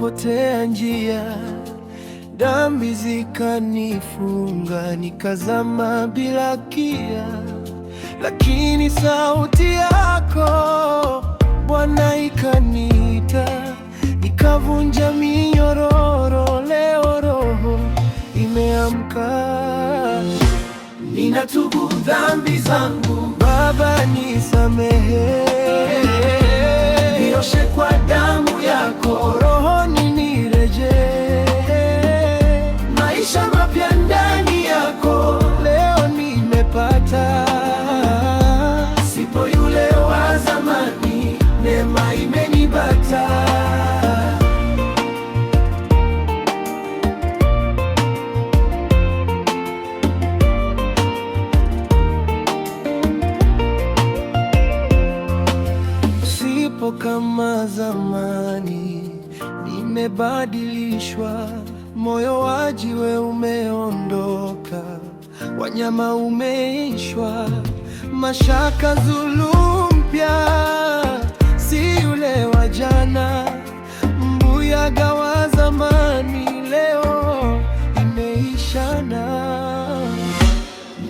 Nilipotea njia, dhambi zikanifunga, nikazama bila kia, lakini sauti yako Bwana ikaniita, nikavunja minyororo. Leo roho imeamka. Ninatubu dhambi zangu, Baba nisamehe, nioshe kwa damu yako, rohoni nireje, maisha mapya ndani yako, leo nimepata. Sipo yule wa zamani, neema imenipata. Sipo kama zamani, nimebadilishwa. Moyo wa jiwe umeondoka, wa nyama umeishwa. Mashaka Zulu mpya, si yule wa jana. Mbuyaga wa zamani, leo imeishana.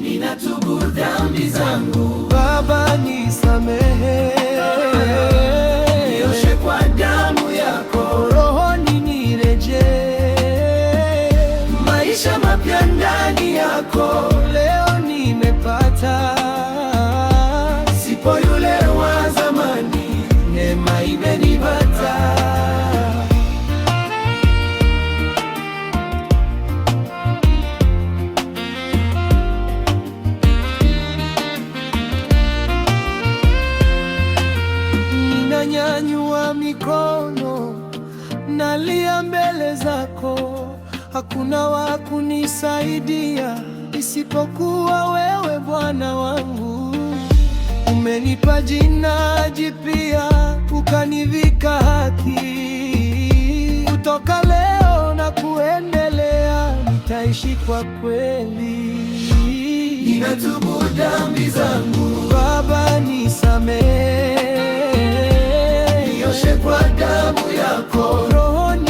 Ninatubu dhambi zangu, Baba nisamehe, nioshe kwa damu yako, rohoni nireje, maisha mapya ndani yako, leo nimepata. Sipo yule wa zamani, neema imenipata. Ninanyanyua mikono, nalia mbele zako, hakuna wa kunisaidia isipokuwa wewe Bwana wangu. Umenipa jina jipya, ukanivika haki. Kutoka leo na kuendelea, nitaishi kwa kweli. Ninatubu dhambi zangu, Baba nisamehe, nioshe kwa damu yako, rohoni